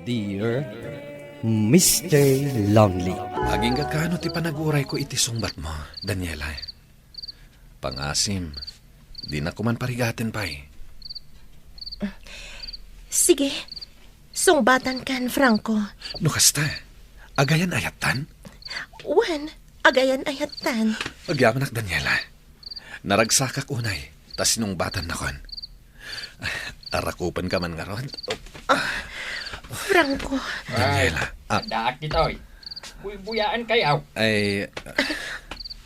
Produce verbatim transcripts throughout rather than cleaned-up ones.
Dear Mister Lonely. Agingga kano ti panaguray ko iti sungbat mo, Daniela. Pangasim, di na kuman parigaten pay. Sige, sungbatan kan, Franco. No kasta, agayan ayattan? Wen, agayan ayattan. Agyamanak, Daniela. Naragsakak unay, ta sinungbatan nakon. Arakupen ka man ngarud. Franco. Daniela. Ah. Daak ditoy. Buybuyaan kayaw. Ay.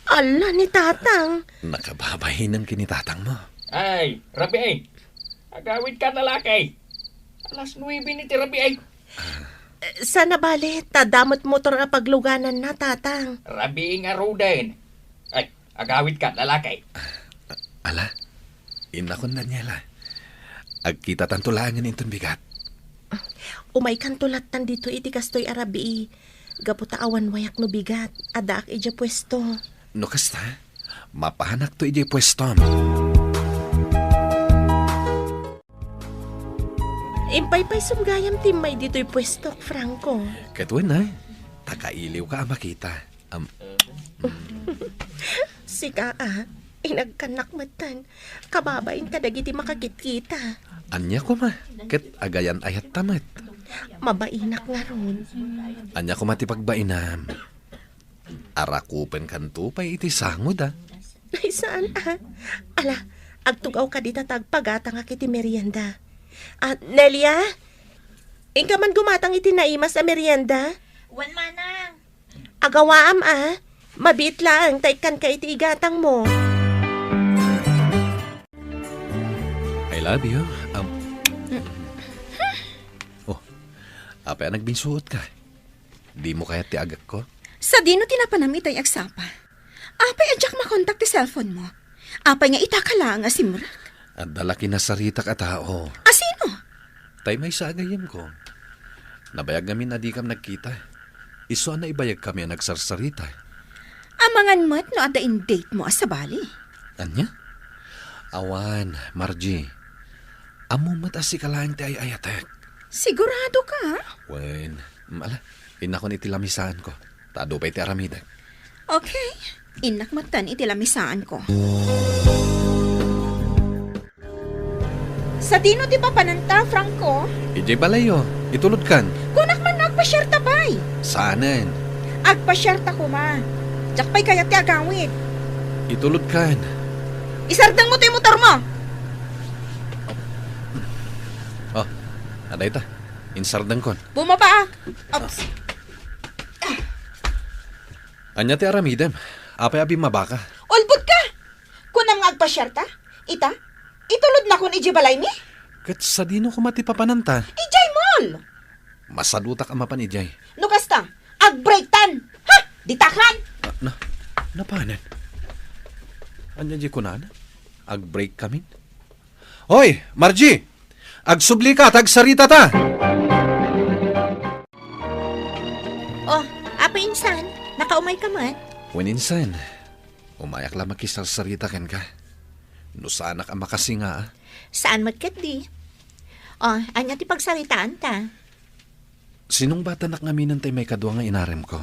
Ala ni Tatang. Nakababainem kini Tatang mo. Ay, rabii. Agawid ka, lalaki. Alas nuebe ni ti rabii. Eh, sana bale, ta damet motor a pagluganan na, Tatang. Rabii nga ruden. Ay, agawid ka, lalaki. Ala, innakon, Daniela. Agkitatanto laengen inton bigat. Umaykanto lattan dito iti kastoy a rabii. Gapu ta awan wayak no bigat, addaak idiay puesto. No kasta, mapahanakto idiay puestom. Impay pay sumgayam timmay ditoy puestok, Franco. Ket wen, ay, ta kailiwka a makita. Am- Sika, a, inagkannak metten. Kababain kadagiti makakitkita. Ania koma, ket agayan ayatta met. Mabainak ngarud. Ania koma ti pagbainam? Arakupen kanto pay iti sangod, a. Ay, saan, a? Ala, agtugaw ka dita ta agpagatangak iti merienda. A, Nelia? Inka man gumatang iti naimas a merienda? Wen, manang. Agawaam, a. Mabiit laeng ta ikkanka iti igatang mo. I love you. Um, oh, apay a nagbinsuot ka? Di mo kayat ti agekko? Sadino ti napanam itay agsapa? Apay a diak makontak ti cellphone mo? Apay nga ita ka laeng a simrek? Adda la kinasaritak a tao. A sino? Tay maysa a gayyemko. Nabayag ngamin a dikam nagkita. Isu a naibayagkami a nagsarsarita. Amangan met no adda in-date mo a sabali. Ania? Awan, Margie. Ammom met a sika laeng ti ay-ayatek. Sigurado ka? Wen, mm, ala, innakon iti lamisaanko. Ta adu pay ti aramidek. Okay. Innak metten iti lamisaanko. Sadino ti papananta, Franco? Idiay balayyo. Itulodkan. Kunak man no agpasiarta pay. Saanen? Agpasiarta koma. Diak pay kayat ti agawid. Itulodkan. Isardeng mo ti motor mo. Oh, adda ita. Insardengkon. Bumaba, a. Oops. Ania ti aramidem? Apay a bimmabaka? Ulbod ka! Kunam nga agpasiarta? Ita? Itulodnakon idiay balaymi? Ket sadino koma ti papananta? Idiay mall! Masadutak a mapan idiay. No kasta, ag-breaktan! Ha? Ditakan! Ah, na, napanen? Ania di kunana? Ag-break kamin? Hoy, Margie! Agsublika ta agsaritata! Oh, Apo Insan, nakaumay ka met? Wen Insan, umayak la makisarsarita kenka. No saanak a makasinga, a. Saan met ketdi. Oh, ania ti pagsaritaanta? Sinungbatanak ngaminen tay maikadua nga inaremko.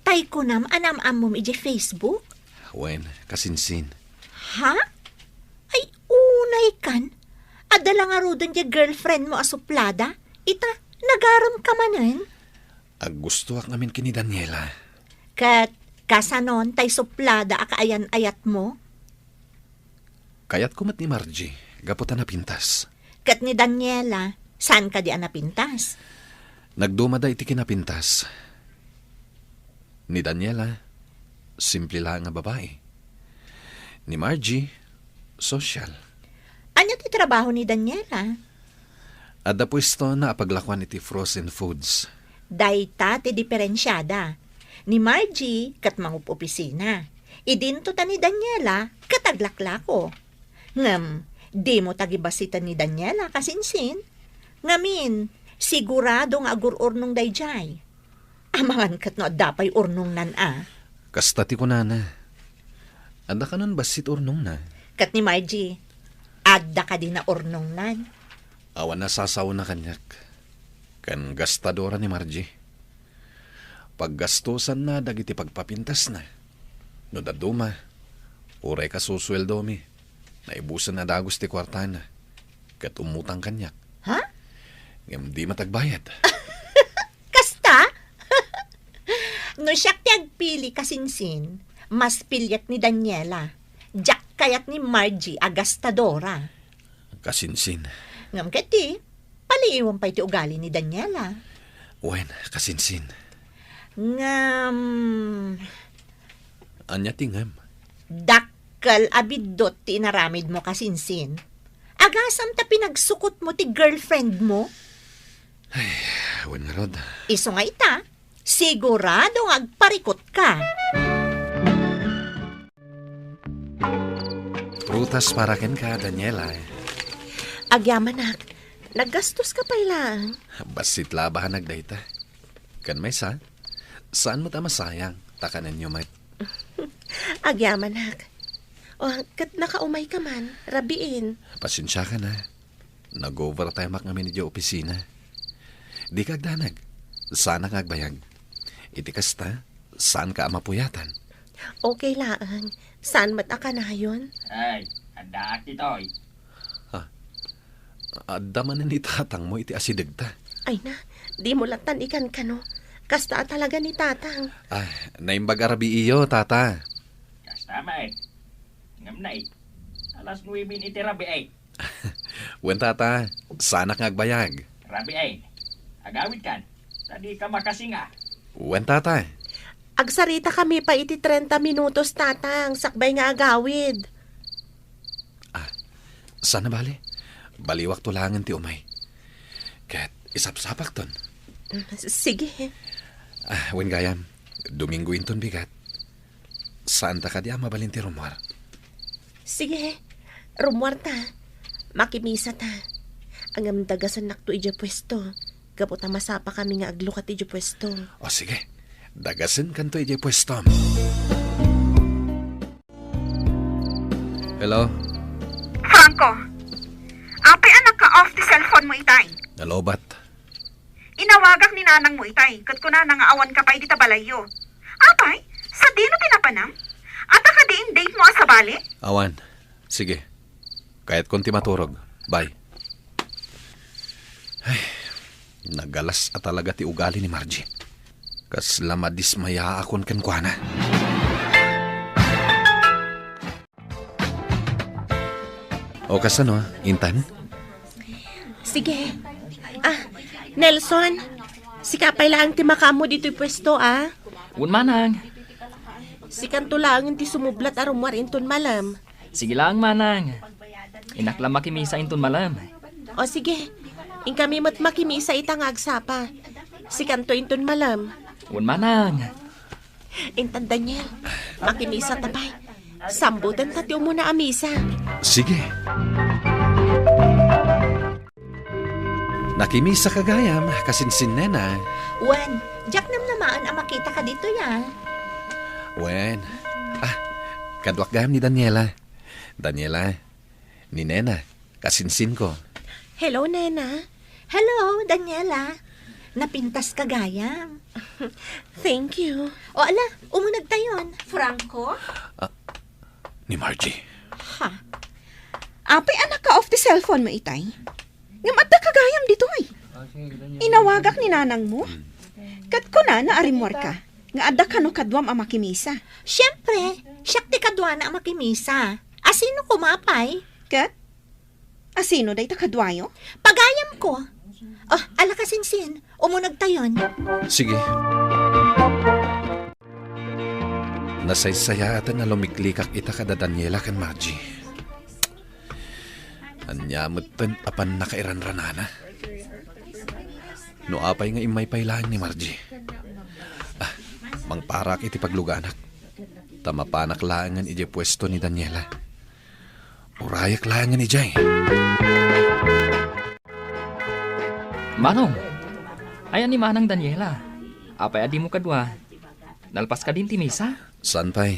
Tay kunam a naam-ammom idiay Facebook? Wen, kasinsin. Ha? Ay, unay kan. Adda la ngaruden diay girlfriend mo a suplada. Ita, nagarem ka manen? Aggustoak ngamin ken ni Daniela. Ket kasanon tay suplada a kaayan-ayat mo? Kayatko met ni Margie, gapu ta napintas. Ket ni Daniela, saan kadi a napintas? Nagdumada iti kinapintas. Ni Daniela, simple laeng a babai. Ni Margie, sosyal. Ania ti trabaho ni Daniela? Adda puestona a paglakuan iti frozen foods. Dayta ti diferensiada. Ni Margie ket mangup-opisina. Idinto ta ni Daniela ket aglaklako. Ngem, dimo tagibasiten ni Daniela, kasinsin. Ngamin, sigurado nga agur-urnong daydiay. Amangan ket no adda pay urnongnan a. Kasta ti kunana. Adda kanon bassit urnongna. Ket ni Margie, adda kadi naurnongnan? Awan a sasaona kaniak. Ken gastadora ni Margie. Paggastosanna dagiti pagpapintasna. No dadduma, uray kasusueldomi, naibusen a dagus ti kuartana, ket umutang kaniak. Ha? Ngem di met agbayad. Kasta? No siak ti agpili, kasinsin, mas piliek ni Daniela. Diak kayat ni Margie a gastadora. Kasinsin. Ngem ketdi, paliiwem pay ti ugali ni Daniela. Wen, kasinsin. Ngem. Ania ti ngem? Dakkel a biddut ti inaramidmo, kasinsin. Agasam ta pinagsukotmo ti girlfriendmo? Ay, wen ngarud. Isu nga ita, sigurado nga agparikutka. Prutas para kenka, Daniela. Agyamanak, naggastoska pay laeng. Bassit la a bahanag dayta. Ken maysa, saan met a masayang, ta kanenyo met. Agyamanak. O, ket nakaumayka man, rabiin. Pasensiakan a. Nag-overtime-ak ngamin idiay opisina. Dika agdanag. Saanak nga agbayag. Iti kasta, saanka a mapuyatan. Okay laeng. Saan met a kanayon? Ay, addaak ditoy. Ha? Adda manen ni tatangmo iti asidegta. Ay na, dimo lattan ikankano. Kasta a talaga ni tatang. Ah, naimbag a rabiiyo, tata. Kasta met. Ngem nay, alas nuebe iti rabii. Wen, tata, saanak nga agbayag. Rabii, agawidkan, ta dika makasinga. Wen, tata. Agsaritakami pay iti trenta minutos, tatang, sakbay nga agawid. Ah, saan a bale? Baliwakto laengen ti umay. Ket isapsapakton. Mm, sige. Ah, wen gayam, Domingo inton bigat. Saanta kadi a mabalin ti rummuar? Sige, rummuarta. Makimisata. Ngem dagasennakto idiay puesto. Gapu ta masapakami nga aglukat idiay puesto. O sige, dagasenkanto idiay puestom. Hello? Franco, apay a naka-off ti cellphone mo itay? Nalobat. Inawagak ni nanang mo itay, ket kunana nga awan ka pay dita balayyo. Apay, sadino ti napanam? Adda kadi in date mo a sabali? Awan. Sige. Kayatkon ti maturog. Bye. Ay, nagalas a talaga ti ugali ni Margie. Kasla madismayaakon kenkuana. O, kasano, intan? Sige. Ah, Nelson, sika pay laeng ti makaammo ditoy puesto, a? Wen, manang. Sikanto laeng ti sumublat a rummuar inton malem. Sige laeng, manang. Innak la makimisa inton malem. O, sige. Inkami met makimisa ita nga agsapa. Sikanto inton malem. Wen, manang. Intan, Daniel, makimisata pay. Sambutenta ti umuna a misa. Sige. Nakimisaka gayam, kasinsin, nena. Wen, diak namnamaen a makitaka ditoy, a. Wen. Ah, kaduak gayam ni Daniela. Daniela, ni nena, kasinsinko. Hello, nena. Hello, Daniela. Napintaska gayam. Thank you. O ala, umunegtayon. Franco? Ah, ni Margie. Ha? Apay a naka-off ti cellphone mo itay? Ngem addaka gayam ditoy. Inawagak ni nanang mo. Hmm. Ket kunana a rimmuarka nga adda kano kaduam a makimisa. Siempre, siak ti kaduana a makimisa. Asino koma pay? Ket asino dayta kaduayo? Pagayamko. O, ala, kasinsin, umunegtayon. Sige. Nasaysayaaten a lumiklikak ita kada Daniela ken Margie. Ania metten a pannakairanranana? No apay nga immay pay laeng ni Margie. Ah, mangparak iti pagluganak. Ta mapanak laengen idiay puesto ni Daniela. Urayak laengen idiay. Manong, aya ni Manang Daniela? Apay a dimo kadua? Nalpas kadin ti misa? Saan pay.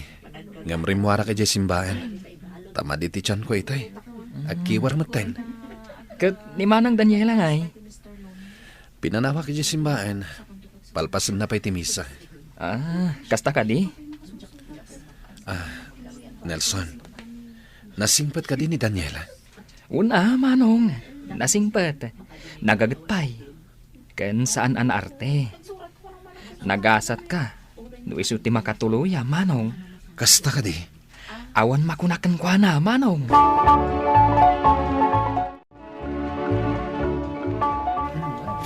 Ngem rimmuarak idiay simbaen. Ta madi ti tianko itay. Agkiwar metten. Ket ni Manang Daniela ngay? Pinanawak idiay simbaen, palpasenna pay ti misa. Ah, kasta kadi? Ah, Nelson, nasingpet kadi ni Daniela? Una, Manong, nasingpet. Nagaget pay. Ken saan a naarte. Nagasatka no isu ti makatuloya, Manong. Kasta kadi? Awan makuna kenkuana, Manong.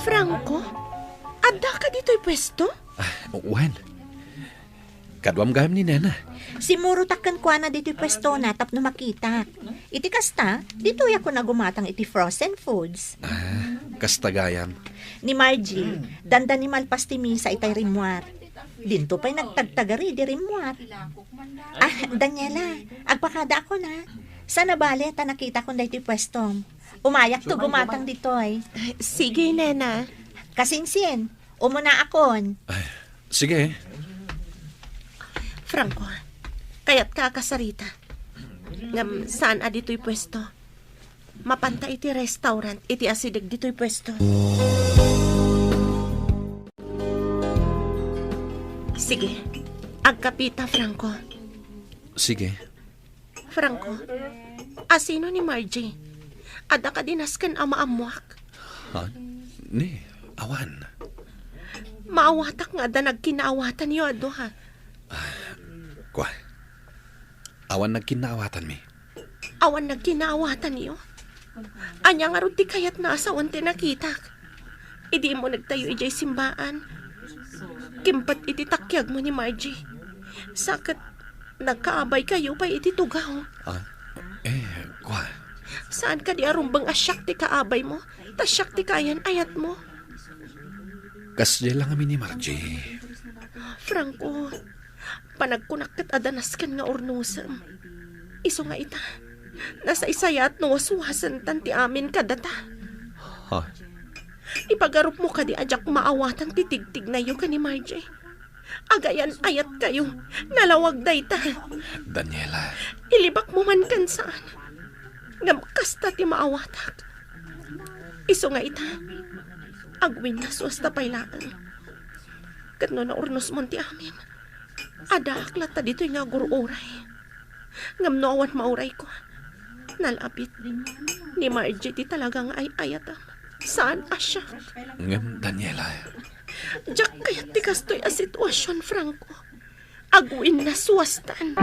Franco, addaka ditoy puesto? Ah, wen. Kaduam gayam ni Nena. Simmurotak kenkuana ditoy puestona tapno makitak. Iti kasta, ditoyak gumatang iti frozen foods. Ah, kasta gayam. Ni Margie, dandani malpas ti misa itay rimmuar. Dinto pay nagtagtagari di rimmuar. Ah, Daniela, agpakadaakon, a. Saan a bale ta nakitakon daytoy puestom. Umayakto gumatang ditoy. Sige, Nena. Kasinsin, umunaakon. Ay, sige. Franco, kayatka a kasarita. Ngem saan a ditoy puesto. Mapanta iti restaurant iti asideg ditoy puesto. Sige, agkapita, Franco. Sige. Franco, asino ni Margie? Adda kadi nasken a maammoak? Ha? Ni, awan. Maawatak nga adda nagkinaawatanyo a dua. Kua, awan nagkinnaawatanmi. Awan nagkinnaawatanyo? Ania ngarud ti kayatna a sawen ti nakitak? Idi immunegtayo idiay simbaan, kimpet iti takiagmo ni Margie. Sa ket nagkaabaykayo pay iti tugaw. Ah, eh, kua. Saan kadi a rumbeng a siak ti kaabaymo, ta siak ti kaayan-ayatmo? Kasdiay la ngamin ni Margie. Franco, panagkunak ket adda nasken nga urnosem. Isu nga ita, nasaysayaat no waswasentan ti amin kadata. Ha? Ipagarupmo kadi a diak maawatan ti tigtignayo ken ni Margie. Agayan-ayatkayo, nalawag dayta. Daniela. Ilibakmo man ken saan. Ngem kasta ti maawatak. Isu nga ita, agwinnas wasta pay laeng. Ket no naurnosmon ti amin, addaak latta ditoy nga agur-uray. Ngem no awan maurayko, nalabit, ni Margie ti talaga nga ay-ayatem. Saan a siak. Ngem, Daniela. Diak kayat ti kastoy a situasion, Franco. Agwinnas wastan.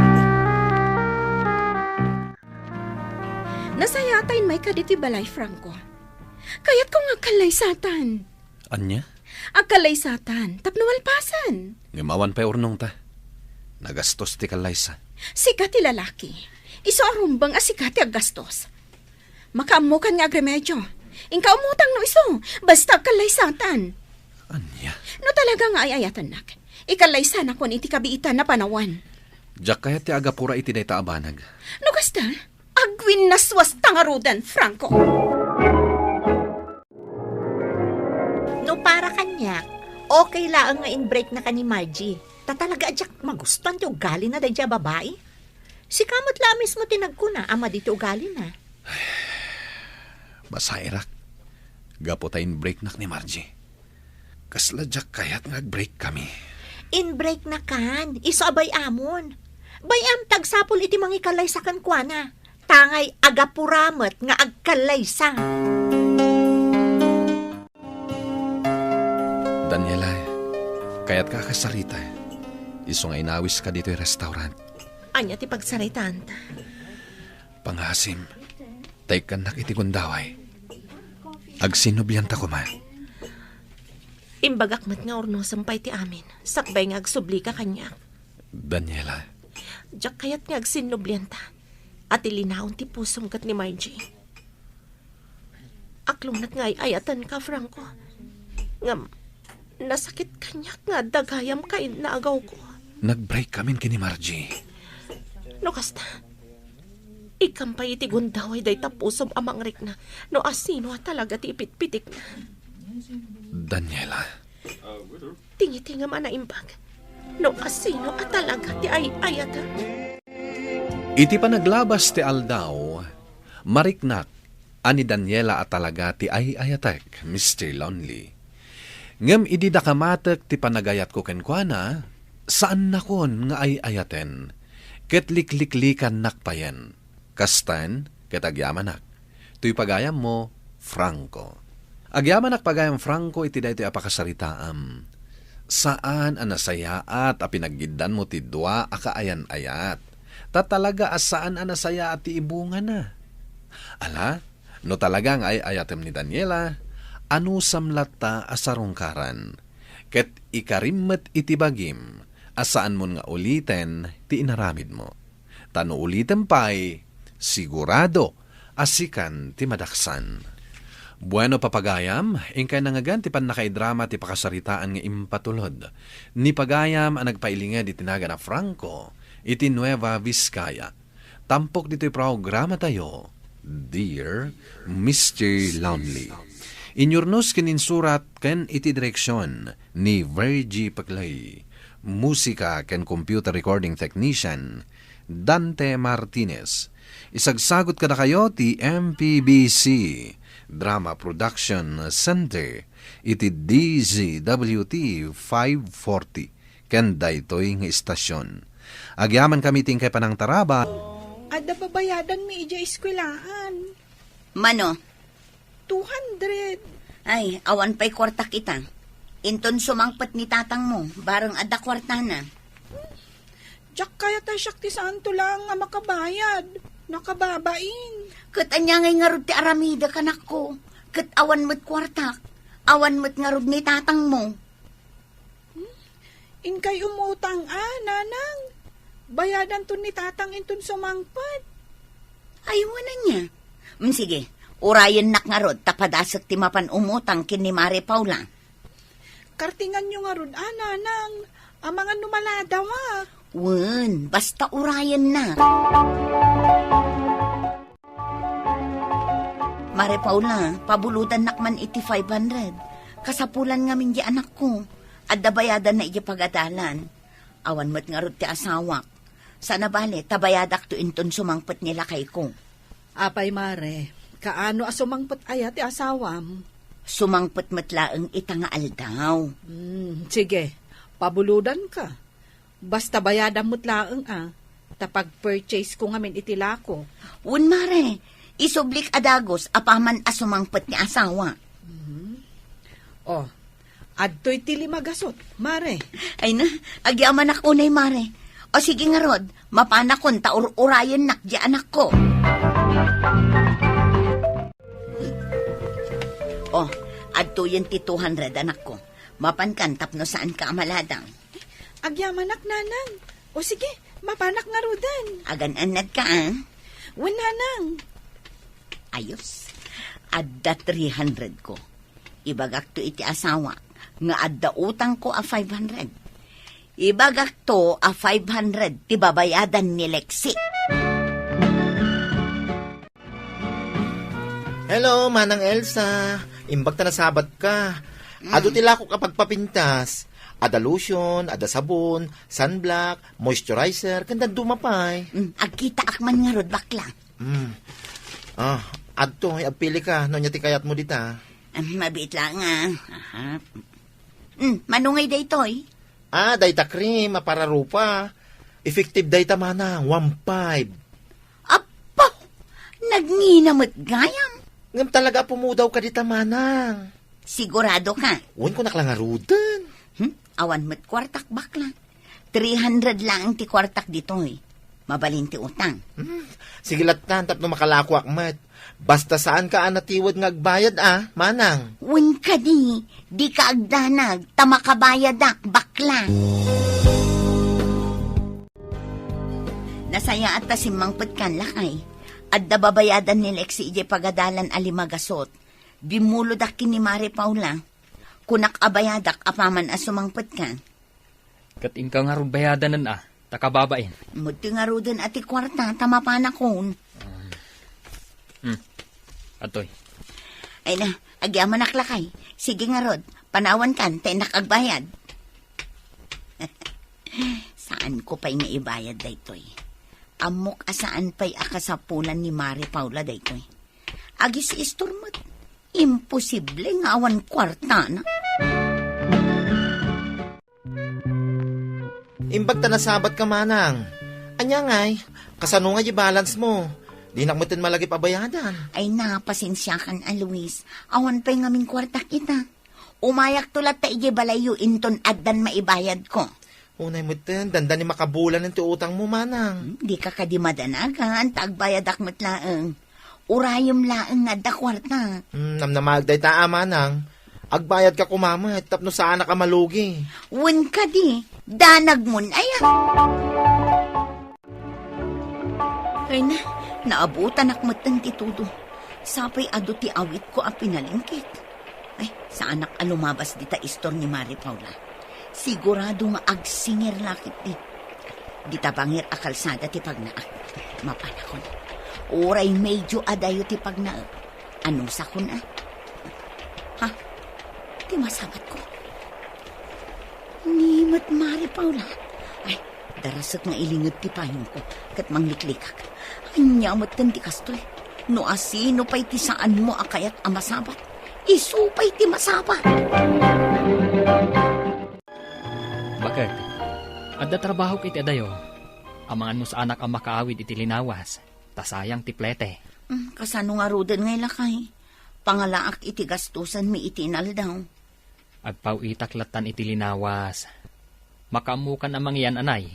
Nasayaatay met kadi ti balay, Franco. Kayatko nga agkallaysatan. Ania? Agkallaysatan, tapno malpasen. Ngem awan pay urnongta. Nagastos ti kallaysa. Sika ti lalaki. Isu a rumbeng a sika ti aggastos. Makaammokan nga agremedio. Inka umutang no isu, basta agkallaysatan. Ania? No talaga nga ay-ayatennak, ikallaysanakon iti kabiitan a panawan. Diak kayat ti agapura iti dayta a banag. No kasta, agwinnas wasta ngaruden, Franco. No para kaniak, okay laeng nga in-breaknaka ni Margie. Ta talaga a diak magustuan ti ugalina daydiay a babai. Sika met la a mismo ti nagkuna a madi ti ugalina. Masairak. Gapu ta in-breaknak ni Margie. Kasla diak kayat nga ag-break kami. In-breaknakan, isu a bay-amon. Bay-am ti agsapul iti mangikallaysa kenkuana. Tangay agapura met nga agkallaysa. Daniela, kayatka a kasarita. Isu nga inawiska ditoy restaurant. Ania ti pagsaritaanta? Pangasim, ta ikkannak iti gundaway. Agsinnublianta koma. Imbagak met nga urnosem pay ti amin, sakbay nga agsublika kaniak. Daniela. Diak kayat nga agsinnublianta, a ti linaon ti pusom ket ni Margie. Aklonek nga ay-ayatenka, Franco. Ngem, nasakit kaniak nga adda gayam kainnagawko. Nag-break kamin ken ni Margie. No kasta, ikkam pay iti gundaway dayta pusom a mangrikna no asino a talaga ti ipitpitikna. Daniela. Tingitingam a naimbag no asino a talaga ti ay-ayatem. Iti panaglabas ti aldaw, mariknak a ni Daniela a talaga ti ay-ayatek, Mister Lonely. Ngem idi dakamatek ti panagayatko kenkuana, saannakon nga ay-ayaten, ket likliklikannak payen. Kasten, ket agyamanak. Toy pagayammo, Franco. Agyamanak pagayam Franco iti daytoy a pakasaritaam. Saan a nasayaat a pinaggiddanmo ti dua a kaayan-ayat. Ta talaga a saan a nasayaat ti ibungana. Ala, no talaga nga ay-ayatem ni Daniela, anusam latta a sarungkaran. Ket ikarim met iti bagim a saanmon nga uliten ti inaramidmo. Ta no ulitem pay, sigurado a sikan ti madaksan. Bueno, papagayam, inkay nangngegan ti pannakaidrama ti pakasaritaan nga impatulod ni pagayam a nagpailinged iti nagan a Franco iti Nueva Vizcaya. Tampok ditoy programatayo, Dear Mister Lonely. Inyurnos ken insurat ken iti direksion ni Virgie Paclay. Musika ken computer recording technician, Dante Martinez. Isagsagut kadakayo ti M P B C Drama Production Center iti D Z W T five forty ken daytoy nga istasyon. Agyamankami ti inkay panangtarabay. Adda babayadanmi idiay eskwelaan. Mano? Two hundred. Ay, awan pay kuartak ita. Inton sumangpet ni tatangmo, bareng adda kuartana. Diak kayat a siak ti saanto laeng a makabayad. Nakababain. Ket ania ngay ngarud ti aramidek, anakko? Ket awan met kuartak. Awan met ngarud ni tatangmo. Hmm? Inkay umutang a, nanang? Bayadanton ni tatang inton sumangpet. Ay, wen ania? Mm, sige, urayennak ngarud ta padasek ti mapan umutang ken ni Mare Paula. Kartinganyo ngarud a, nanang. Amangan no maladawa. Wen, basta urayennak. Mare Paula, pabulodannak man iti five hundred. Kasapulan ngamin di anakko. Adda bayadanna iti pagadalan. Awan met ngarud ti asawak. Saan a bale, ta bayadakto inton sumangpet ni lakayko. Apay, Mare, kaano a sumangpet aya ti asawam? Sumangpet met laeng ita nga aldaw. Hmm, sige, pabulodanka. Basta bayadam met laeng a, ta pag-purchase ko ngamin iti lako. Wen, Mare, isublik a dagus apaman a sumangpet ni asawa. Mhm. Oh, adtoy ti lima gasot, Mare. Ay na, agyamanak unay, Mare. O sige ngarud, mapanakon ta ur-urayennak di anakko. Oh, adtoyen ti two hundred, anakko. Mapankan tapno saanka a maladaw. Agyamanak, nanang. O sige, mapanak ngaruden. Agan-annadka, a? Wen, nanang. Ayos. Adda three hundred ko. Ibagakto iti asawa nga adda utangko a five hundred. Ibagakto a five hundred ti babayadan ni Lexi. Hello, Manang Elsa. Imbag ta nasabatka. Mm. Adu ti lakok a pagpapintas. Ada lotion, ada sabon, sunblock, moisturizer, ken dadduma pay. Mm, agkitaak man ngarud, bakla. Mm. Ah, adto, agpili ka, no ania ti kayatmo dita. Ah, mabiit lang, ah. Aha. Mm, mano ngay daytoy? Ah, dayta cream a para rupa. Effective dayta, manang, one five. Apo! Nagnina met gayam. Ngem talaga a pumudawka dita, manang. Sigurado ka? Wen, kunak la ngaruden. Hmm? Awan met kuartak, bakla. Three hundred laeng ti kuartak ditoy. Mabalin ti utang. Hmm, sige lattan tapno makalakoak met. Basta saanka a natiwed nga agbayad a, manang. Wen kadi, dika agdanag, ta makabayadak, bakla. Nasayaat ta simmangpetkan, lakay. Adda babayadan ni Lexi idiay pagadalan a lima gasot. Bimmulodak ken ni Mare Paula. Kunak a bayadak apaman a sumangpetka. Ket inka ngarud bayadanen a, ta kababain. Met ti ngaruden a ti kuarta, ta mapanakon. Hmm. Atoy. Ay na, agyamanak lakay. Sige ngarud, panawankan, ta innak agbayad. Saanko pay nga ibayad daytoy. Ammok a saan pay a kasapulan ni Mare Paula daytoy. Agis-istor met. Imposible nga awan kuartana. Imbag ta nasabat ka, manang. Ania ngay? Kasano nga di balance mo? Dinak metten malagip a bayadan. Ay, na, pasensiakan a, Luis. Awan pay ngamin kuartak ita. Umayakto latta idiay balayyo inton addan maibayadko. Unay metten, dandani makabulan ti utangmo, manang. Hmm, dika kadi madanagan, ta agbayadak met laeng. Urayem laeng nga adda kuarta. Hmm, namnamaeg dayta a, manang. Agbayadka koma met tapno saanak a malugi. Wen kadi, danagmon aya. Ay na, naabutanak metten ti tudo. Sapay adu ti awitko a pinalingkit. Ay, saanak a lumabas dita istor ni Mari Paula. Sigurado nga agsingir la ketdi. Dita bangir a kalsada ti pagnaak. Mapanakon. Uray medyo adayo ti pagnaak. Anusakon a? Ha? Ti masabatko? Ni met Mari Paula. Ay, darasek nga ilinged ti payongko ket mangliklikak. Ania metten ti kastoy? No asino pay ti saanmo a kayat a masabat, isu pay ti masabat. Baket, adda trabahok iti adayo. Amangan no saanak a makaawid iti linawas, ta sayang ti plete. Mm, kasano ngaruden ngay, lakay? Pangalaak iti gastusanmi iti inaldaw. Agpaw-itak lattan iti linawas. Makaammokan a mangiyan, anay?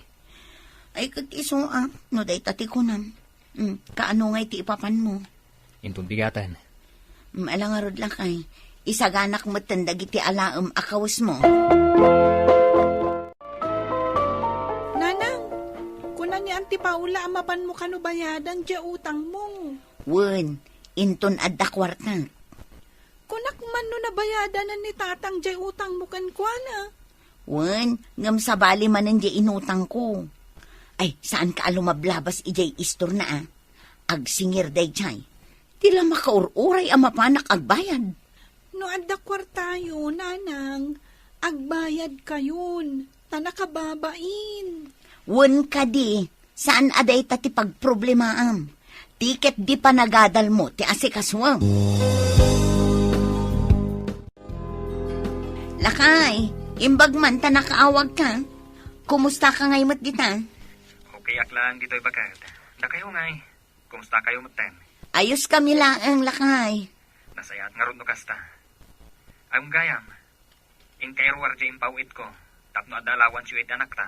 Ay, ket isu a, no dayta ti kunam. Mm, kaano ngay ti ipapanmo? Inton bigaten. Mm, ala ngarud, lakay. Isaganak metten dagiti alaem a kawesmo. Nanang, kuna ni Auntie Paula a mapanmo kano bayadan diay utangmo. Wen, inton adda kuarta. Kunak man no nabayadanan ni Tatang diay utangmo kenkuana. Wen, ngem sabali manen diay inutangko. Ay, saanka a lumablabas idiay istorna a. Agsingir daydiay. Ti la makaur-uray a mapanak agbayad. No adda kuartayo, nanang, agbayadkayon, ta nakababain. Wen kadi, saan a dayta ti pagproblemaam. Ti ket di panagadalmo ti asikasuem. Lakay, imbag man ta nakaawagka. Kumustaka ngay met dita? Okay ak laeng ditoy, baket. Dakayo ngay, kumustakayo metten? Ayoskami laeng, lakay. Nasayaat ngarud no kasta. Ay, gayam, inkay ruar diay impaw-itko tapno adda allowance-yo iti anakta.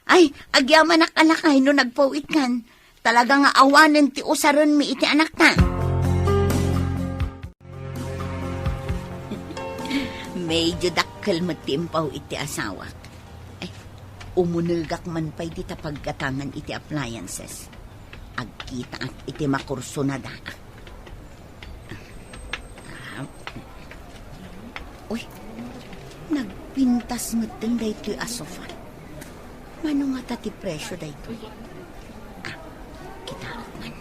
Ay, agyamanak a, lakay, no nagpaw-itkan. Talaga nga awanen ti usarenmi iti anakta. Medyo dakkel met ti impaw-it ti asawak. Ay, umunegak man pay dita paggatangan iti appliances. Agkitaak iti makursunadaak. Ah. Uy, nagpintas metten daytoy a sofa. Mano ngata ti presio daytoy? Ah, kitaak man.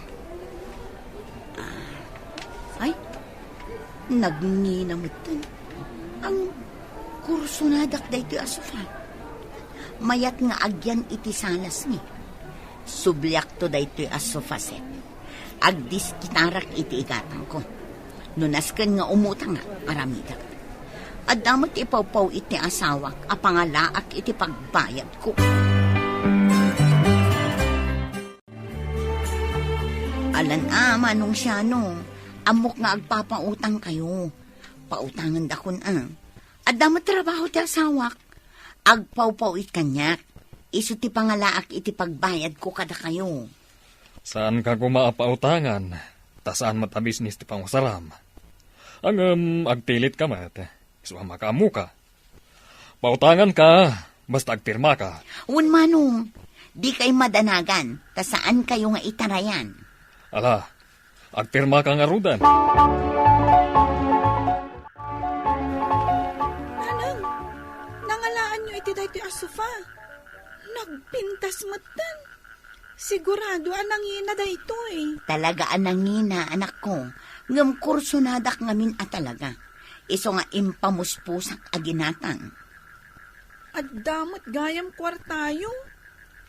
Ah, ay, nagngina metten. Ang kursunadak daytoy a sofa. Mayat nga agyan iti salasmi. Subliakto daytoy a sofa set. Agdiskitarak iti igatangko. No nasken nga umutangak, aramidek. Adda met ipawpaw-it ti asawak a pangalaak iti pagbayadko. Alan a, Manong Siano, ammok nga agpapautangkayo. Pautangandakon a. Adda met trabaho ti asawak. Agpawpaw-it kaniak. Isu ti pangalaak iti pagbayadko kadakayo. Saanka koma a pautangan, ta saan met a bisnis ti pangusaram. Ngem agtilitka met, isu a makaammoka. Pautanganka, basta agpirmaka. Wen, Manong, dikay madanagan, ta saankayo nga itarayan. Ala, agpirmaka ngaruden. Nanang, nangalaanyo iti daytoy a sofa. Nagpintas metten. Sigurado a nangina daytoy. Talaga a nangina, anakko. Ngem kursunadak ngamin a talaga. Isu nga impamuspusak a ginatang. Adda met gayam kuartayo.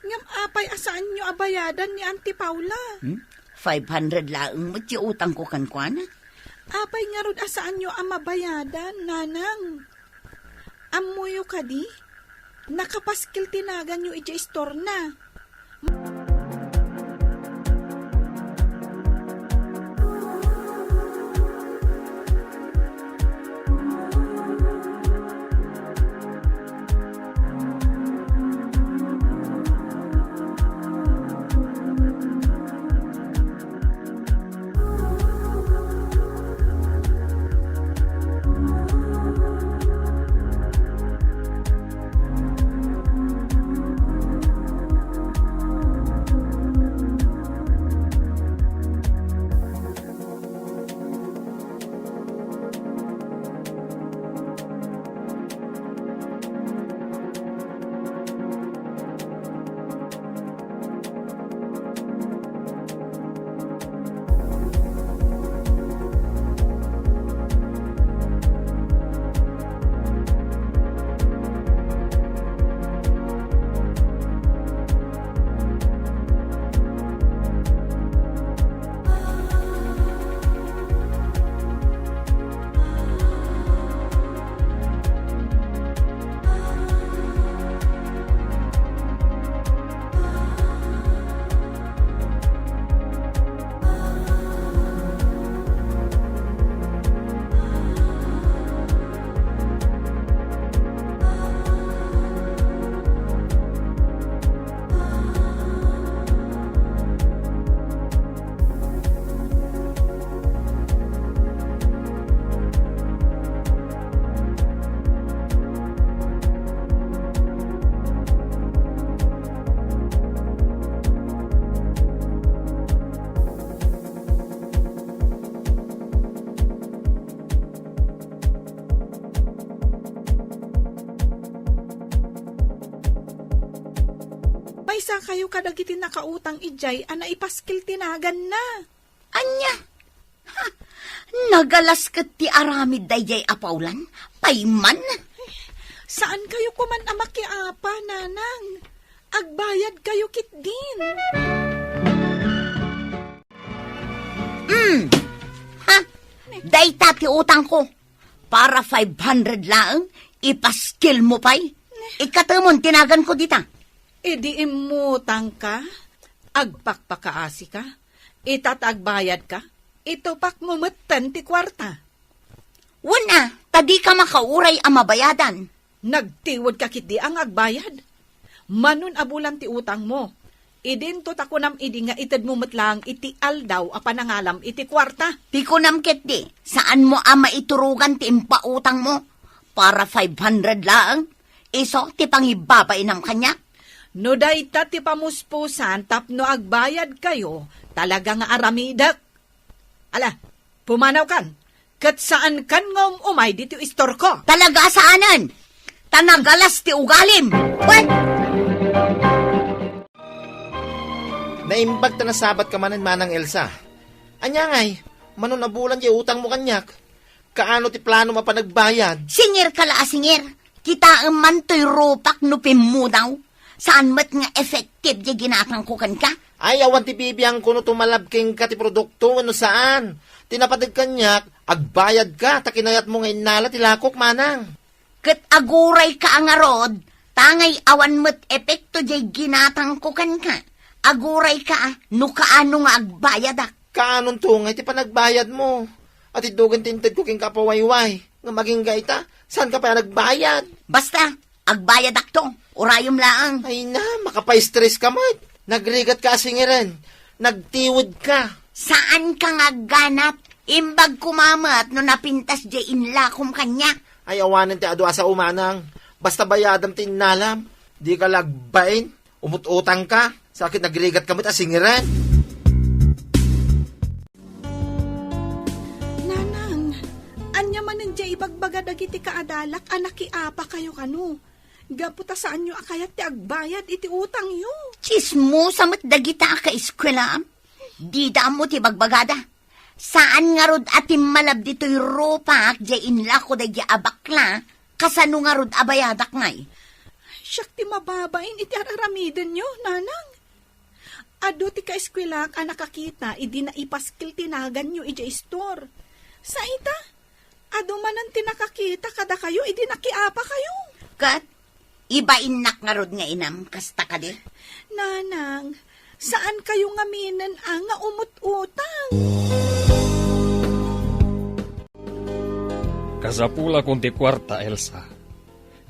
Ngem apay a saanyo a bayadan ni Auntie Paula? Hmm? Five hundred laeng met ti utangko kenkuana. Apay ngarud a saanyo a mabayadan, Nanang? Ammoyo kadi? Nakapaskil ti naganyo idiay istorna. Maysa kayo kadagiti nakautang idiay a naipaskil ti naganna. Ania? Ha? Nagalas ket ti aramid daydiay a Paolan? Payman? Saan kayo koman a makiapa, Nanang? Agbayad kayo ketdin. Mm. Ha? Dayta ti utangko. Para five hundred laeng, ipaskil mo pay? Ikatemon ti naganko dita. Idi immutang ka, agpakpakaasi ka, ita ta agbayad ka, itupak mo metten ti kuarta. Wen a, ta di ka makauray a mabayadan. Nagtiwed ka ketdi a nga agbayad. Manon a bulan ti utang mo. Idinto ta kunam idi nga ited mo met laeng iti aldaw a panangalam iti kuarta. Ti kunam ketdi, saan mo a maiturogan ti impautang mo. Para five hundred laeng. Isu ti pangibabainam kaniak. No dayta ti pamuspusan tapno agbayad kayo, talaga nga aramidek. Ala, pumanawkan, ket saankan nga um-umay ditoy istorko. Talaga a saanen! Ta nagalas ti ugalim! Wen! Naimbag ta nasabat ka manen, Manang Elsa. Ania ngay, manon a bulan diay utang mo kaniak? Kaano ti planom a panagbayad? Singir ka la a singir. Kitaem man toy rupak no pimmudaw. Saan met nga effective diay ginatangko kenka? Ay, awan ti bibiangko no tumalab kenka ti produkto wenno saan. Ti napateg kaniak, agbayad ka ta kinayatmo nga innala ti lakok, Manang. Ket aguray ka a ngarud, ta ngay awan met epekto diay ginatangko kenka. Aguray ka a no kaano nga agbayadak. Kaanonto ngay ti panagbayadmo? Atidugen ti intedko kenka a pawayway, ngem agingga ita, saanka pay a nagbayad. Basta, agbayadakto. Urayem laeng. Ay na, makapaistres ka met. Nagrigat ka a singiren. Nagtiwed ka. Saan ka nga agganat? Imbag koma met no napintas diay inlakom kaniak. Ay, awanen ti adu a sao, Manang. Basta bayadam ti innalam. Di ka la agbain. Umut-utang ka. Sakit, nagrigat ka met a singiren. Nanang, ania manen diay ibagbaga dagiti kaadalak a nakiapa kayo kano? Gapu ta saanyo a kayat ti agbayad iti utangyo. Tsismosa met dagita a kaeskuelaam. Dida ammo ti bagbagada. Saan ngarud a timmalab ditoy rupak diay inlako daydi a bakla, kasano ngarud a bayadak ngay? Siak ti mababain iti ar-aramidenyo, Nanang. Adu ti kaeskuelak a nakakita idi naipaskil ti naganyo idiay istor. Sa ita, adu manen ti nakakita kadakayo idi nakiapa kayo. Ket, Ibainnak ngarud nga inam, kasta kadi? Nanang, saan kayo ngaminen a nga umut-utang? Kasapulakon ti kuarta, Elsa.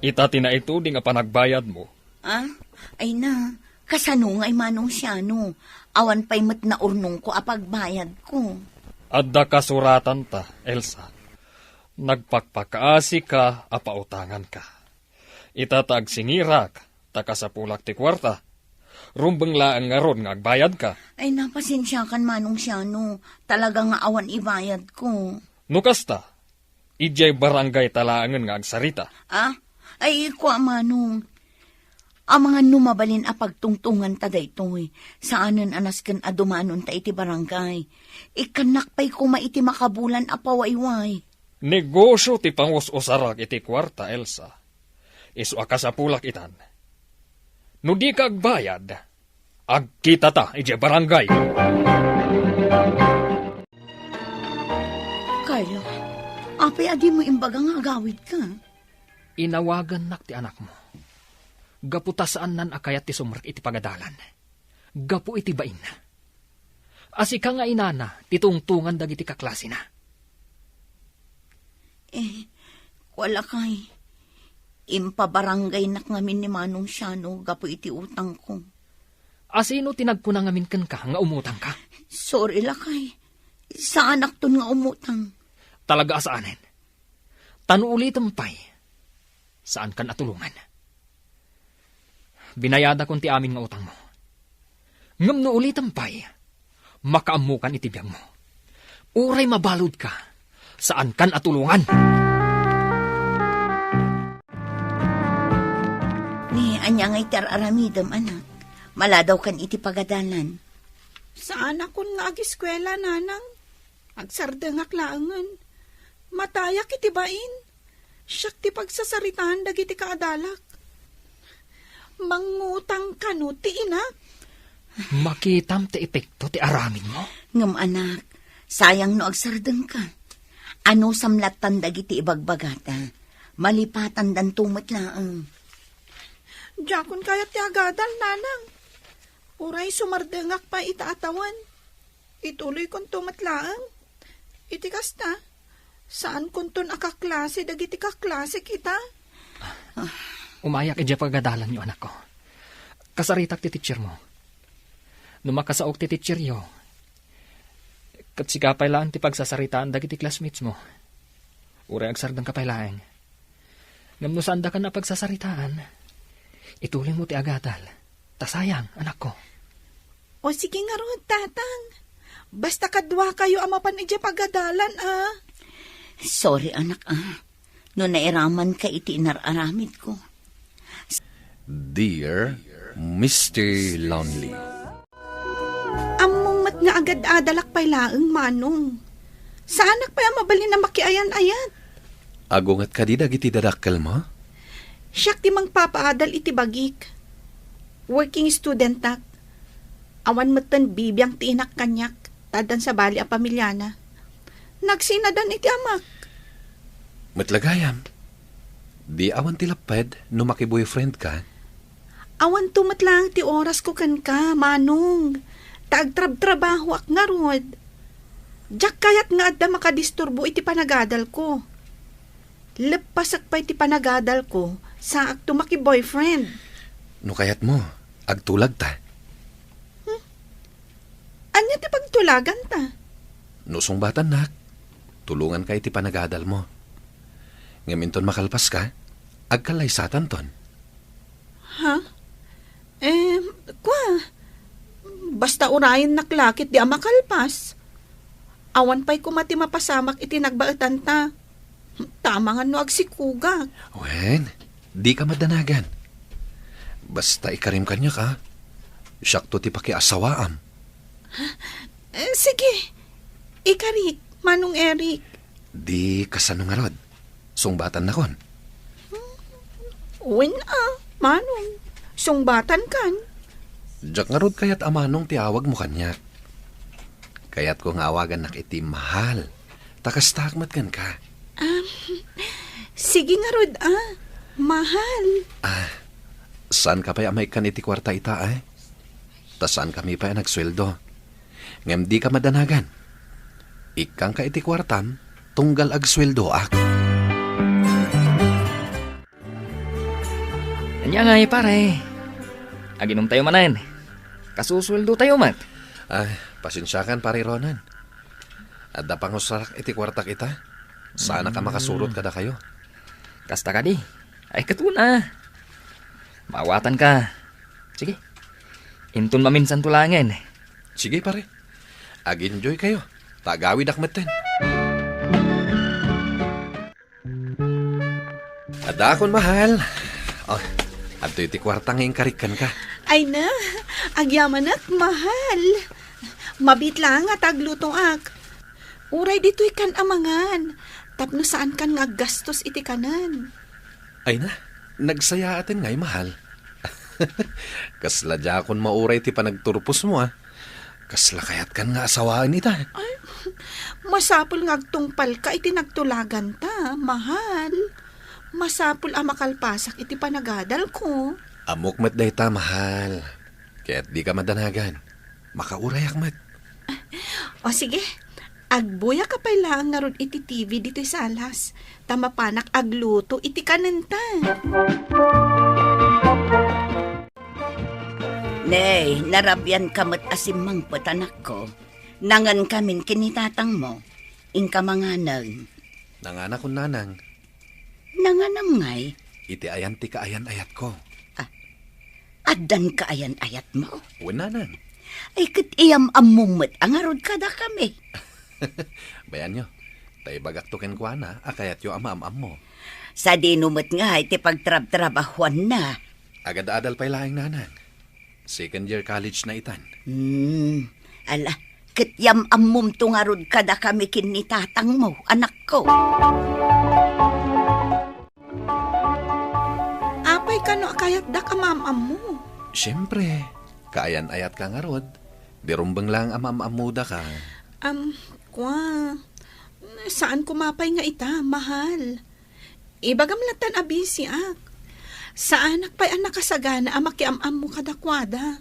Ita ti naituding a panagbayadmo. Ah? Ay na, kasano ngay Manong Siano? Awan pay met naurnongko a pagbayadko. Adda kasuratanta, Elsa. Nagpakpakaasika a pautanganka. Ita ta agsingirak, ta kasapulak ti kuarta. Rumbeng laeng ngarud nga agbayadka. Ay, napasensiakan Manong Siano. Talaga nga awan ibayadko. No kasta, idiay barangay ta laengen nga agsarita. Ah? Ay, kua Manong. Amangan no mabalin a pagtungtunganta daytoy. Saanen a nasken a dumanonta iti barangay. Ikkannak pay koma iti makabulan a pawayway. Negosio ti pangus-usarak iti kuarta, Elsa. Isu a kasapulak itan. No dika agbayad, agkitata idiay barangay. Carlo, apay a dimo imbaga nga agawidka? Inawagannak ti anakmo. Gapu ta saannan a kayat ti sumrek iti pagadalan. Gapu iti bainna. A sika nga inana ti tungtungan dagiti kaklasina. Eh, wala kay. Impabarangaynak ngamin ni Manong Siano gapu iti utangko. A sino ti nagkuna ngamin kenka nga umutangka? Sorry lakay. Saanakton nga umutang. Talaga a saanen. Ta no ulitem pay, saankan a tulongan. Binayadakon ti amin nga utangmo. Ngem no ulitem pay, makaammokan iti biagmo. Uray mabaludka, saankan a tulongan. Ni ania nga iti ar-aramidem, anak? Maladawkan iti pagadalan. Saanakon nga agiskuela, nanang. Agsardengak laengen. Matayak iti bain. Siak ti pagsasaritaan dagiti kaadalak. Mangngutang kano ti inak? Makitam ti epekto ti aramidmo. Ngem anak, sayang no agsardengka. Anusam lattan dagiti ibagbagata. Malipatandanto met laeng. Diakon kayat ti agadal, nanang. Uray sumardengak pay ita a tawen. Ituloykonto met laeng. Iti kasta, saankonton a kaklase dagiti kaklasek ita. Umayak idiay pagadalanyo, anakko. Kasaritak ti teachermo. No makasaok ti teacheryo, ket sika pay laeng ti pagsasaritaan dagiti classmatesmo. Uray agsardengka pay laeng. Ngem no saandakan a pagsasaritaan, ituloymo ti agadal. Ta sayang, anakko. O sige ngarud, tatang. Basta kaduakayo a mapan idiay pagadalan, a. Sorry, anak, a. No nairamanka iti inar-aramidko. Dear Mister Lonely. Ammom met nga agad-adalak pay laeng, Manong. Saanak pay a mabalin a makiayan-ayat. Agunget kadi dagiti dadakkelmo? Siak ti mangpapaadal iti bagik. Working studentak. Awan metten bibiang ti inak kaniak, ta addan sabali a pamiliana. Nagsinadan iti amak. Met la gayam, di awan ti lapped no makiboyfriendka? Awanto met laeng ti orasko kenka, Manong. Ta agtrabtrabahoak ngarud. Diak kayat nga adda makadisturbo iti panagadalko. Leppasek pay ti panagadalko, saakto makiboyfriend. No kayatmo, agtulagta. Hmm? Ania ti pagtulaganta? No sungbatannak, tulonganka iti panagadalmo. Ngem inton makalpaska, agkallaysatanton. Ha? Eh, kua, basta urayennak la ket di a makalpas. Awan pay koma ti mapasamak iti nagbaetanta. Tama nga no agsikugak. Wen, dika madanagan. Basta ikarim kaniak, a. Siakto ti pakiasawaam. Eh, sige. Ikarik, Manong Eric. Di kasano ngarud? Sungbatan nakon. Wen a, Manong. Sungbatan kan. Diak ngarud kayat a Manong ti awagmo kaniak. Kayatko nga awagannak iti mahal. Ta kastaak met kenka. Ah, sige ngarud a, mahal. Ah, Saanka pay a maikkan iti kuarta ita, ay? Ta saankami pay a nagsueldo. Ngem dika madanagan. Ikkangka iti kuartam, tunggal agsueldoak. Ania ngay, pare? Aginom tayo manen. Kasusueldo tayo met. Ay, pasensiakan, pare Ronan. Adda pangusrak iti kuartak ita. Saanak a makasurot kadakayo. Kasta kadi. Ay, ket una. Maawatanka. Sige. Inton maminsanto laengen. Sige, pare. Ag-enjoy kayo. Ta agawidak metten. Adakon, mahal. Oh, adtoy ti kuarta nga inkarik kenka. Ay na, agyamanak, mahal. Mabiit laeng ta aglutoak. Uray ditoy kan amangan, tapno saankan nga aggastos iti kanen. Ay na, nagsayaaten ngay, mahal. Kasla diakon mauray ti panagturposmo, a. Kasla kayatkan nga asawaen ita. Ay, masapul nga agtungpalka iti nagtulaganta, mahal. Masapul a makalpasak iti panagadalko. Ammok met dayta, mahal. Ket dika madanagan. Makaurayak met. O sige, agbuyaka pay laeng ngarud iti T V ditoy salas, ta mapanak agluto iti kanenta. Nay, narabianka met a simmangpet, anakko. Nangankamin ken ni tatangmo. Inka manganen. Nanganakon, nanang. Nanganam ngay? Iti ayan ti kaayan-ayatko. Ah, addan kaayan-ayatmo? Wen, nanang. Ay, ket iyam-ammom met a ngarud kadakami. Bayanyo, ta ibagakto kenkuana a kayatyo a maam-ammo. Sadino met ngay ti pagtrabtrabahuanna? Agad-adal pay laeng, nanang. Second year college na itan. Hmm, ala, ket yam-ammomto ngarud kadakami ken ni tatangmo, anakko. Apay kano a kayatdak a maam-ammo? Siempre, kaayan-ayatka ngarud. Di rumbeng laeng a maam-ammodaka. Am, kua, saan koma pay nga ita, mahal. Ibagam lattan a bisiak. Saanak pay a nakasagana a makiam-ammo kadakuada.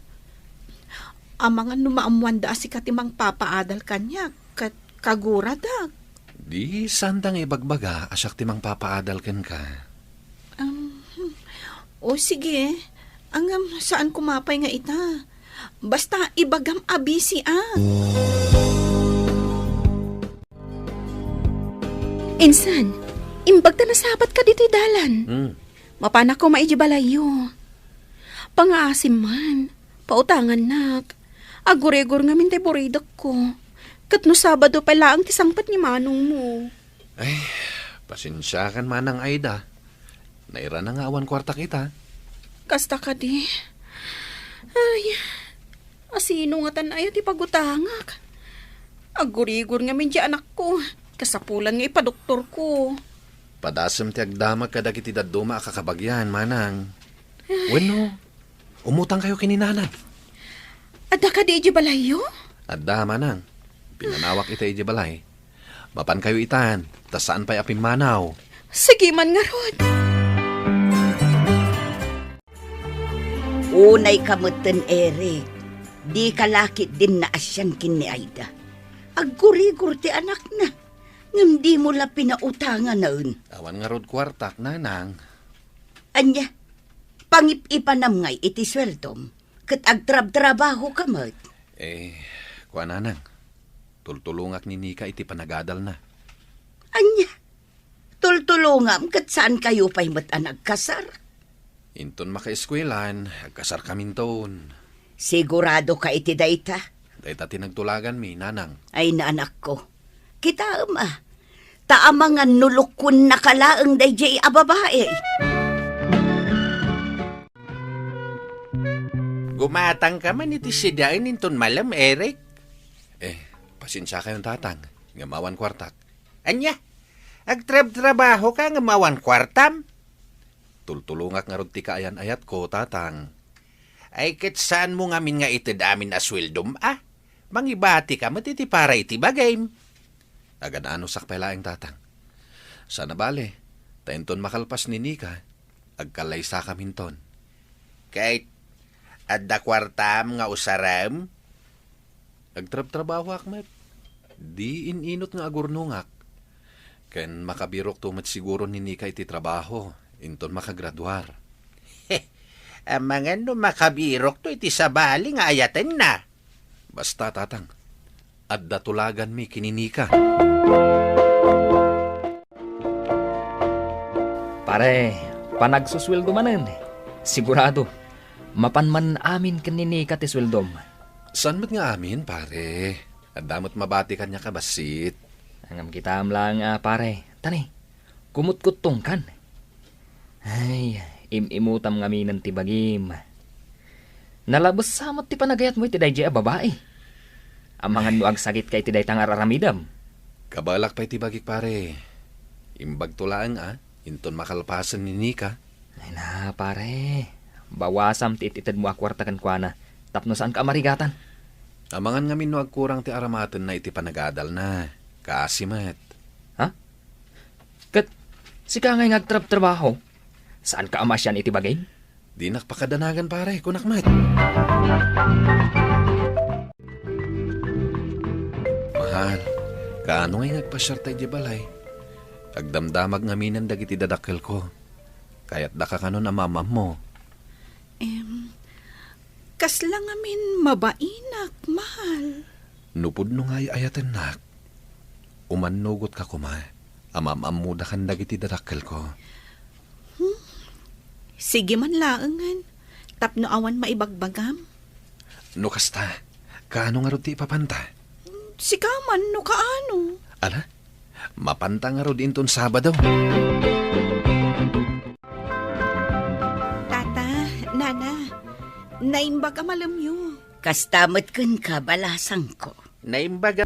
Amangan no maammoanda a sika ti mangpapaadal kaniak, ket kaguradak. Di, saanta nga ibagbaga a siak ti mangpapaadal kenka. Um, hmm. O sige, ngem saan koma pay nga ita. Basta ibagam a bisiak. Insan, imbag ta nasapatka ditoy dalan. Hmm. Mapanak koma idiay balayyo. Pangaasim man, pautangannak. Agurigor ngamin ti buridekko. Ket no Sabado pay laeng ti sangpet ni manongmo. Ay, pasensiakan, Manang Aida. Nairana nga awan kuartak ita. Kasta kadi. Ay, asino ngatan aya ti pagutangak? Agurigor ngamin ti anakko. Kasapulan nga ipadoktorko. Padasem ti agdamag kadagiti dadduma a kakabagian, manang. Wenno, umutangkayo ken ni nanang. Adda kadi idiay balayyo? Adda, manang. Pinanawak ita idiay balay. Mapankayo itan, ta saan pay a pimmanaw. Sige man ngarud. Unayka metten, Eric. Dika la ketdin naasian ken ni Aida. Agurigor ti anakna, ngem dimo la pinautanganen. Awan ngarud kuartak, nanang. Ania, pangip-ipanam ngay iti sueldom, ket agtrabtrabahoka met? Eh, kua, nanang. Tultulongak ni Nika iti panagadalna. Ania? Tultulongam ket saankayo pay met a nagkasar? Inton makaeskuelan, agkasarkaminton. Siguradoka iti dayta? Dayta ti nagtulaganmi, nanang. Ay, anakko. Kitaem a. Ta amangan no lukuennaka laeng daydiay a babai. Gumatangka man iti sidaen inton malem, Eric. Eh, pasensiakayon, tatang, ngem awan kuartak. Ania? Agtrabtrabahoka ngem awan kuartam? Tultulongak ngarud ti kaayan-ayatko, tatang. Ay, ket saanmo ngamin nga ited amin a sueldom, a? Mangibatika met iti para iti bagim. Agan-anusak pay laeng, tatang. Saan a bale, ta inton makalpas ni Nika, agkallaysakaminton. Ket adda kuartam nga usarem? Agtrabtrabahoak met. Di in-inut nga agurnongak. Ken makabirokto met siguro ni Nika iti trabaho, inton makagraduar. Amangan no makabirokto iti sabali nga ayatenna. Basta, Tatang, adda tulaganmi ken ni Nika. Pare, panagsusueldo manen. Sigurado, mapan man amin ken ni Nika ti sueldom. Saan met nga amin, pare? Adda met mabati kaniak a bassit. Ngem kitaem laeng a, pare. Tani, kumutkuttongkan. Ay, im-imutam ngaminen ti bagim. Nalabes sa met ti panagayatmo iti daydiay a babai. Amangan no agsakit ka iti dayta nga ar-aramidem. Kabaelak pay ti bagik, pare. Imbagto laeng a, inton makalpasen ni Nika. Ay na, pare. Bawasam ti it-itedmo a kuarta kenkuana tapno saanka a marigatan. Amangan ngamin no agkurang ti aramatenna iti panagadalna. Kaasi met. Ha? Ket sika ngay nga agtrabtrabaho, saanka a maasian iti bagim? Dinak pakadanagan, pare, kunak met. Mahal, kaano ngay nga agpasiarta idiay balay? Agdamdamag ngaminen dagiti dadakkelko. Kayatdaka kanon a maam-ammo. Em, kasla ngamin mabainak, mahal. No pudno nga ay-ayatennak, umannugotka koma a maam-ammoda kan dagiti dadakkelko. Hmm? Sige man laengen, tapno awan maibagbagam. No kasta, kaano ngarud ti ipapanta? Sika man no kaano. Ala, mapanta ngarud inton Sabado. Tata, Nana, naimbag a malemyo. Kasta met kenka, balasangko. Naimbag a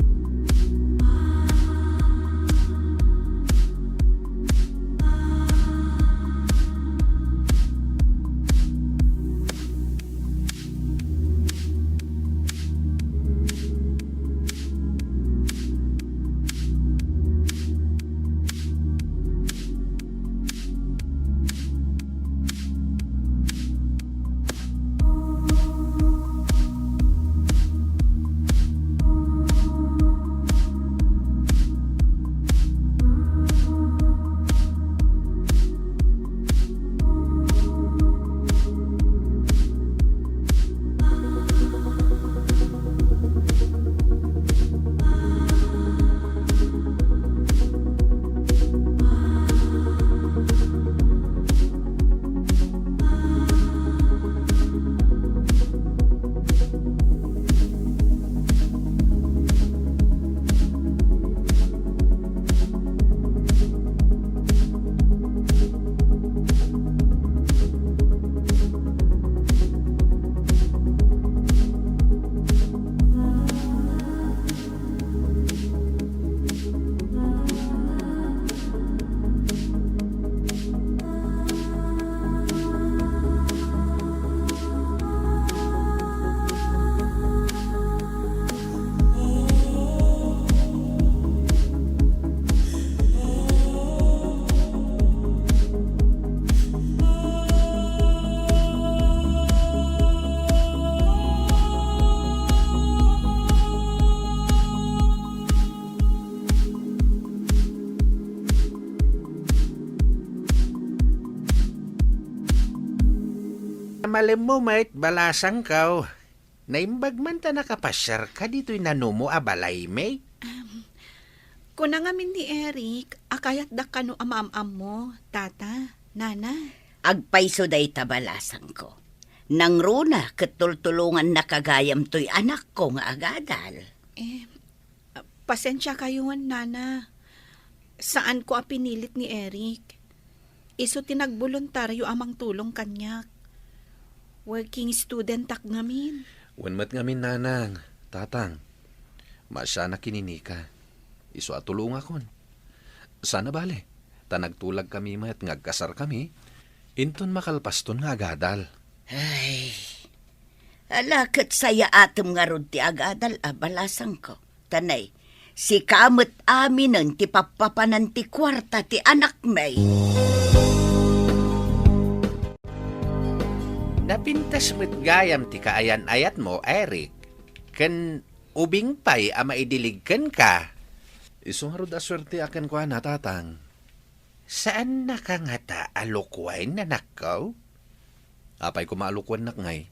Malemmo met, balasangko. Naimbag man ta nakapasiarka ditoy nanumo a balaymi? Am, kuna ngamin ni Eric a kayatdak kano a maam-ammo, Tata, Nana. Agpayso dayta, balasangko. Nangruna ket tultulongannaka gayam toy anakko nga agadal. Em, Pasensiakayon, Nana. Saanko a pinilit ni Eric. Isu ti nagboluntario a mangtulong kaniak. Working studentak ngamin. Wen met ngamin, Nanang, Tatang. Maasianak ken ni Nika. Isu a tulongakon. Saan a bale, ta nagtulagkami met nga agkasarkami, inton makalpaston nga agadal. Ay, ala ket sayaatem ngarud ti agadal a, balasangko. Ta nay, sika met aminen ti pappapanan ti kuarta ti anakmi. Napintas met gayam ti kaayan-ayatmo, Eric, ken ubing pay a maidilig kenka. Isu ngarud a suerteak kenkuana, Tatang. Saannaka ngata a lokoen, anakko? Apay koma a lokoennak ngay?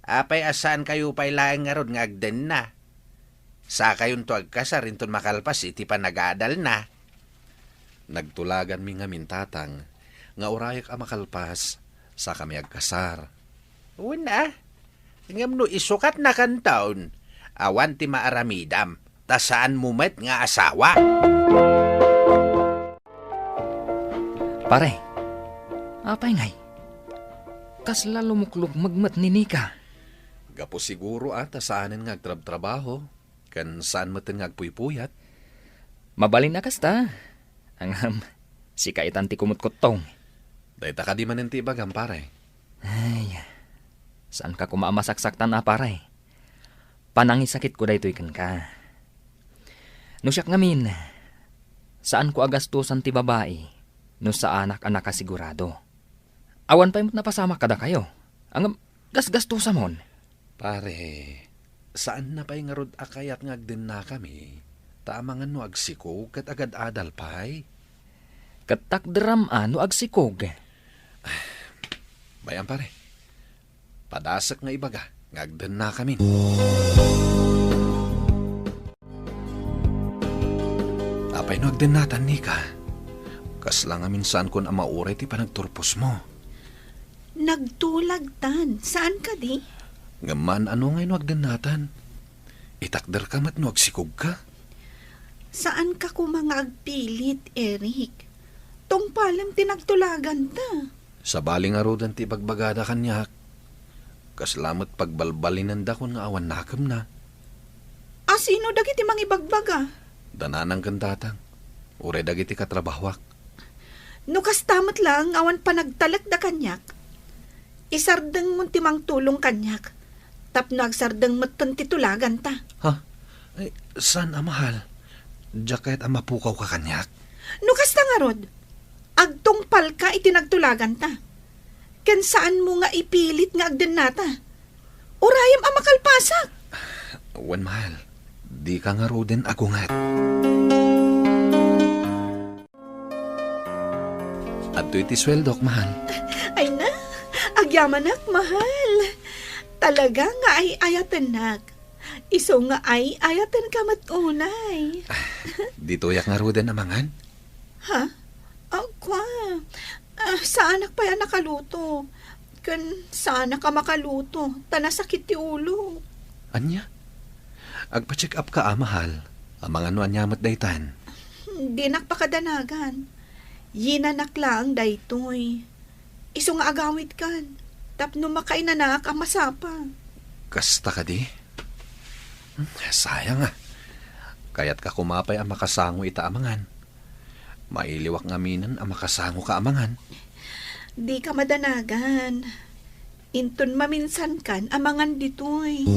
Apay a saankayo pay laeng ngarud nga agdenna? Sakayonto agkasar inton makalpas iti panagaadalna. Nagtulaganmi ngamin, Tatang, nga urayek a makalpas, sakami agkasar. Wen a, ngem no isukatnakanton, awan ti maaramidam, ta saanmo met nga asawa. Pare, apay ngay? Kasla lumuklukmeg met ni Nika. Gapu siguro a ta saanen nga agtrabtrabaho, ken saan met nga agpuypuyat. Mabalin a kasta. Ngem, sika itan ti kumutkuttong. Dayta kadi manen ti ibagam, pare? Ay, saanka koma a masaksaktan a, pare. Panangisakitko daytoy kenka. No siak ngamin, saanko a gastosan ti babai no saanak a nakasigurado. Awan pay met napasamak kadakayo. Ngem, gasgastosamon. Pare, saanna pay ngarud a kayat nga agdennakami, ta amangan no agsikog ket agad-adal pay. Ket takderam a no agsikog. Bay-am, pare. Padasek nga ibaga nga agdennakamin. Apay no agdennatan, Nika? Kasla ngamin saankon a mauray ti panagturposmo. Nagtulagtan. Saan kadi? Ngem maan-ano ngay no agdennatan? Itakderka met no agsikogka. Saanka koma nga agpilit, Eric. Tungpalem ti nagtulaganta. Sabali ngaruden ti ibagbagada kaniak. Kasla met pagbalbalinendakon nga awan nakemna. A sino dagiti mangibagbaga? Da nanang ken tatang, uray dagiti katrabahoak. No kasta met laeng nga awan panagtalekda kaniak, isardengmon ti mangtulong kaniak tapno agsardeng metten ti tulaganta. Ha? Ay, saan a mahal? Diak kayat a mapukawka kaniak. No kasta ngarud, agtungpalka iti nagtulaganta. Ken saanmo nga ipilit nga agdennata. Urayem a makalpasak. Wen, mahal, dika ngaruden agunget. Adtoy ti sueldok, mahal. Ay na, agyamanak, mahal. Talaga nga ay-ayatennak. Isu nga ay-ayatenka met unay. Ditoyak ngaruden a mangan? Ha? Agko, ah, saanak pay a nakaluto. Ken saanak a makaluto, ta nasakit ti ulo. Ania? Agpa-check up ka, a, mahal. Amangan no ania met daytan. Dinak pakadanagan. Yinanak laeng daytoy. Isu nga agawidkan, tapno makainanaak a masapa. Kasta kadi? Hmm, sayang a. Kayatka koma pay a makasango ita a mangan. Mailiwak ngaminen a makasangoka a mangan. Dika madanagan. Inton maminsankan a mangan ditoy.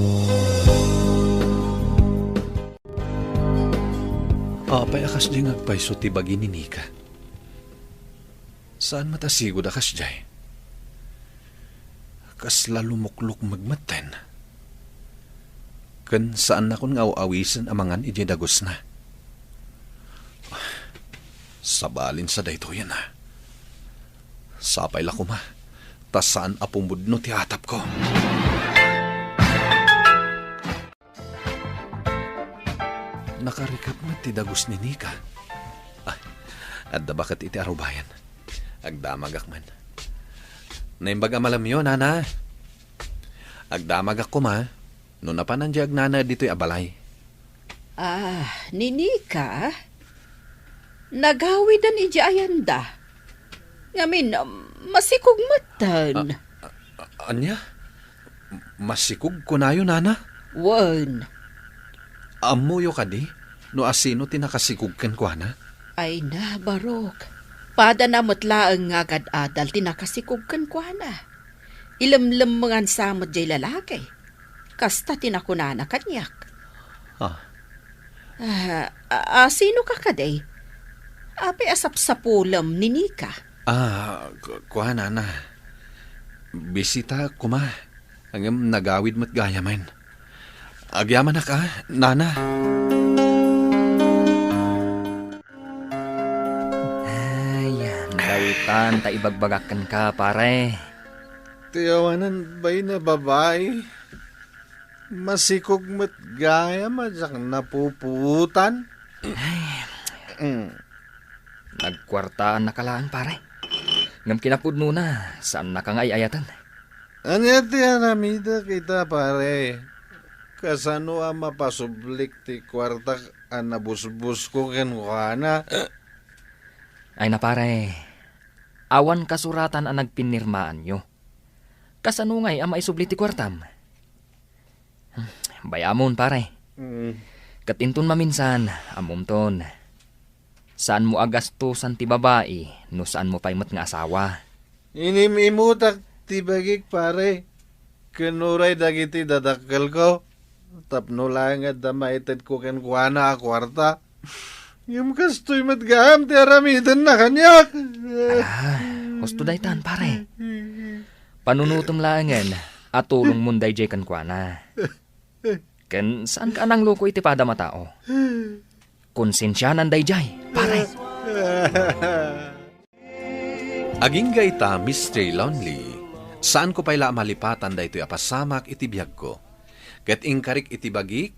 Apay a kasdi nga agpayso ti bagi ni Nika? Saan met a sigud a kasdiay? Kasla lumuklukmeg metten. Ken saannakon nga aw-awisen a mangan idiay dagusna. Sabalinsa daytoyen a. Sapay la koma, ta saan a pumudno ti atapko. Nakarikep met ti dagus ni Nika. Ah, adda baket iti arubayan. Agdamagak man. Naimbag a malamyo, nana. Agdamagak koma no napanan diay agnanaed ditoy a balay. Ah, ni Nika? Nagawiden idiay ayanda. Ngamin, um, masikog metten. A-, a-, ania? Masikog kunayo, nana? Wen. Ammoyo kadi no asino ti nakasikog kenkuana? Ay na, Barok. Padana met laeng nga agad-adal ti nakasikog kenkuana. Ilemlemmengansa met diay lalaki. Kasta ti nakunana kaniak. Ah. Ah, a-, a-, sino ka kadi? Apay a sapsapulem ni Nika? Ah, ku-, kuana na. Bisita koma, ngem nagawid met gayamen. Agyamanak a, nana. Ay, daytan ta ibagbagak kenka, pare. Ti awanan bain a babai. Masikog met gayam a diak napupuotan. Mm. Nagkuartaannaka laeng, pare. Ngem kinapudnona, saannaka nga ay-ayaten. Ania ti aramidek ita, pare? Kasano a mapasublik ti kuartak a nabusbosko kenkuana? Ay na, pare, awan kasuratan a nagpinirmaanyo. Kasano ngay a maisubli ti kuartam? Hmm, bay-amon, pare. Mm. Ket inton maminsan, ammomton. Saanmo a gastosan ti babai no saanmo pay met nga asawa. Inim-imutak ti bagik, pare. Ken uray dagiti dadakkelko, tapno laeng adda maitedko kenkuana a kuarta. Ngem kastoy met gayam ti aramidenna kaniak. Ala, husto daytan, pare. Panunotem laengen a tulongmon daydiay kenkuana. Ken saanka a nangluko iti padam a tao. Konsensianan daydiay, pare. Agingga ita, Mister Lonely, saanko pay la a malipatan daytoy a pasamak iti biagko. Ket inkarik iti bagik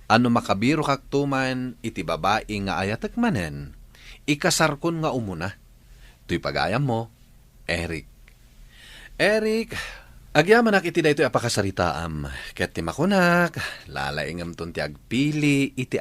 a no makabirokakto man iti babai nga ayatek manen, ikasarkon nga umuna. Toy pagayammo, Eric. Eric, agyamanak iti daytoy a pakasaritaam, ket ti makunak, lalaingemton ti agpili iti